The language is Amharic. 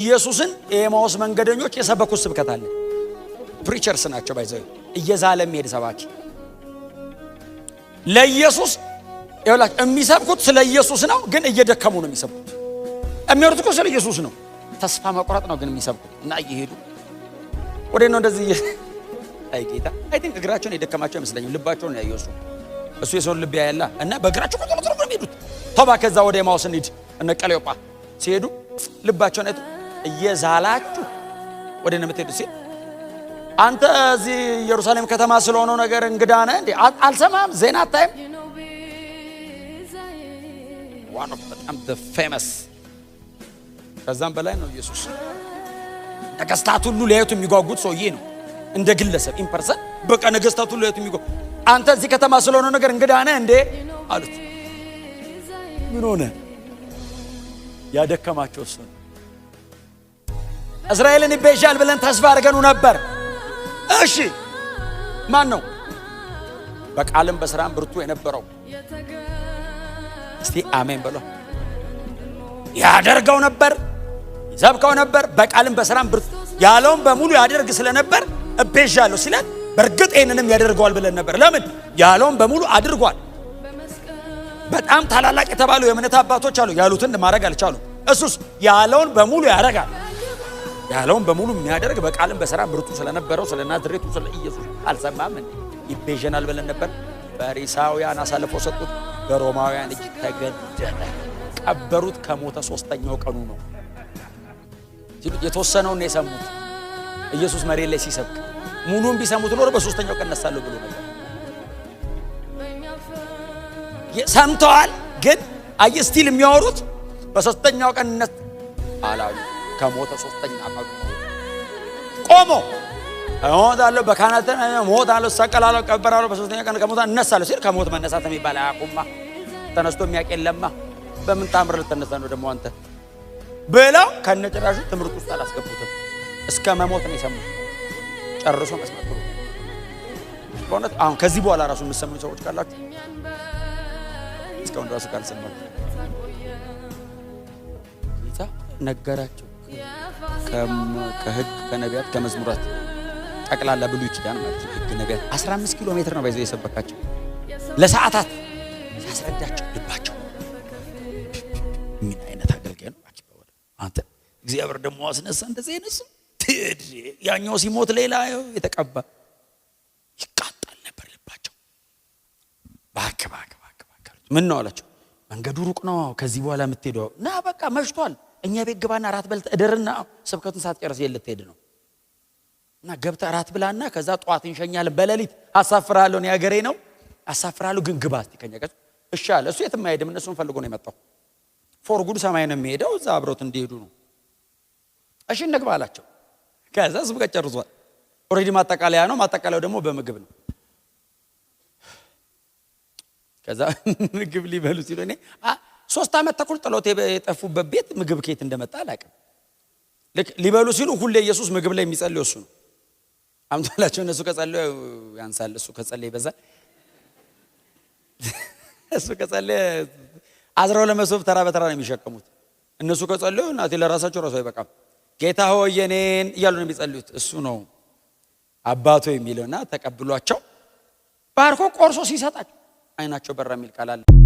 ኢየሱስን የኤማውስ መንገደኞች የሰበኩት ስብከት አለ። Preachers ናቸው። By the way፣ እየዛለ የሚሄድ ሰባኪ ለኢየሱስ ይኸውላችሁ፣ የሚሰብኩት ስለ ኢየሱስ ነው፣ ግን እየደከሙ ነው የሚሰብኩት። የሚወሩት እኮ ስለ ኢየሱስ ነው። ተስፋ መቁረጥ ነው ግን የሚሰብኩት። እና እየሄዱ ወደ ነው እንደዚህ፣ አይ ጌታ፣ I think እግራቸውን የደከማቸው አይመስለኝም። ልባቸውን ያየው እሱ። እሱ የሰውን ልብ ያያላ። እና በእግራቸው ቁጥር ነው የሚሄዱት። ተባ ከዛ ወደ ኤማውስ እንሂድ። እነ ቀለዮጳ ሲሄዱ ልባቸውን አይቶ እየዛላችሁ ወደ ነው የምትሄዱት ሲል፣ አንተ እዚህ ኢየሩሳሌም ከተማ ስለሆነው ነገር እንግዳ ነህ እንዴ? አልሰማም? ዜና አታይም? One of በጣም famous፣ ከዛም በላይ ነው ኢየሱስ። ነገስታት ሁሉ ሊያዩት የሚጓጉት ሰውዬ ነው። እንደ ግለሰብ in person በቃ ነገስታት ሁሉ ሊያዩት የሚጓጉ፣ አንተ እዚህ ከተማ ስለሆነው ነገር እንግዳ ነህ እንዴ አሉት። ምን ሆነ? ያደከማቸው እሱ ነው። እስራኤልን ይቤዣል ብለን ተስፋ አድርገን ነበር። እሺ፣ ማን ነው? በቃልም በስራም ብርቱ የነበረው፣ እስቲ አሜን በሎ። ያደርገው ነበር፣ ይሰብከው ነበር። በቃልም በስራም ብርቱ፣ ያለውን በሙሉ ያደርግ ስለነበር እቤዣለሁ ሲለን በእርግጥ ይህንንም ያደርገዋል ብለን ነበር። ለምን? ያለውን በሙሉ አድርጓል። በጣም ታላላቅ የተባሉ የእምነት አባቶች አሉ፣ ያሉትን ማድረግ አልቻሉም። እሱስ ያለውን በሙሉ ያደርጋል። ያለውን በሙሉ የሚያደርግ፣ በቃልም በስራም ብርቱ ስለነበረው ስለ ናዝሬቱ ስለ ኢየሱስ አልሰማም እንዴ? ይቤዠናል ብለን ነበር። ፈሪሳውያን አሳልፈው ሰጡት። በሮማውያን እጅ ተገደለ። ቀበሩት። ከሞተ ሶስተኛው ቀኑ ነው ሲሉት የተወሰነውን ነው የሰሙት። ኢየሱስ መሬት ላይ ሲሰብክ ሙሉን ቢሰሙት ኖሮ በሶስተኛው ቀን እነሳለሁ ብሎ ነበር። ሰምተዋል፣ ግን አይ still የሚያወሩት በሶስተኛው ቀን እነስ አላሉ። ከሞተ ሶስተኛ ቀኑ ቆሞ እሞታለሁ፣ በካህናት እሞታለሁ፣ እሰቀላለሁ፣ እቀበራለሁ፣ በሶስተኛ ቀን ከሞት እነሳለሁ ሲል ከሞት መነሳት የሚባል አያውቁማ። ተነስቶ የሚያውቅ የለማ። በምን ታምር ልትነሳ ነው ደግሞ አንተ ብለው ከነጭራሹ ትምህርት ውስጥ አላስገቡትም። እስከ መሞት ነው የሰሙት። ጨርሶ መስማት ጥሩ። በእውነት አሁን ከዚህ በኋላ ራሱ የምትሰሙኝ ሰዎች ካላችሁ፣ እስካሁን ራሱ ካልሰማችሁ፣ ጌታ ነገራቸው። ከሕግ፣ ከነቢያት፣ ከመዝሙራት፣ ጠቅላላ ብሉይ ኪዳን ማለት ነው። ሕግ፣ ነቢያት፣ 15 ኪሎ ሜትር ነው ባይዘው የሰበካቸው። ለሰዓታት ሲያስረዳቸው ልባቸው፣ ምን አይነት አገልጋይ ነው አንተ! እግዚአብሔር ደግሞ አስነሳ እንደዚህ አይነት ሰው። ያኛው ሲሞት ሌላ የተቀባ፣ ይቃጠል ነበር ልባቸው። እባክህ፣ እባክህ፣ እባክህ። ምን ነው አላቸው። መንገዱ ሩቅ ነው። ከዚህ በኋላ የምትሄደው ና በቃ መሽቷል። እኛ ቤት ግባና እራት በልተህ እደርና ስብከቱን ሳትጨርስ የት ልትሄድ ነው? እና ገብተህ እራት ብላና ከዛ ጠዋት እንሸኛለን። በሌሊት አሳፍርሃለሁ። እኔ ሀገሬ ነው፣ አሳፍርሃለሁ፣ ግን ግባ እስቲ ከኛ ጋር። እሺ አለ። እሱ የትም አይሄድም። እነሱን ፈልጎ ነው የመጣው። For good ሰማይ ነው የሚሄደው። እዛ አብሮት እንዲሄዱ ነው። እሺ እንግባ አላቸው። ከዛ ስብከት ጨርሷል። Already ማጠቃለያ ነው። ማጠቃለያው ደግሞ በምግብ ነው። ከዛ ምግብ ሊበሉ ሲሉ፣ እኔ 3 ዓመት ተኩል ጥሎት የጠፉበት ቤት ምግብ ከየት እንደመጣ አላውቅም። ልክ ሊበሉ ሲሉ፣ ሁሌ ኢየሱስ ምግብ ላይ የሚጸልየው እሱ ነው። አምቶላቸው እነሱ ከጸለዩ ያንሳል፣ እሱ ከጸለየ ይበዛል። እሱ ከጸለየ 12 መሶብ ተራ በተራ ነው የሚሸከሙት። እነሱ ከጸለዩ እናቴ ለራሳቸው ራሱ አይበቃም። ጌታ ሆይ የኔን እያሉ ነው የሚጸልዩት። እሱ ነው አባቶ የሚለውና ተቀብሏቸው ባርኮ ቆርሶ ሲሰጣቸው አይናቸው በራ የሚል ቃል አለ።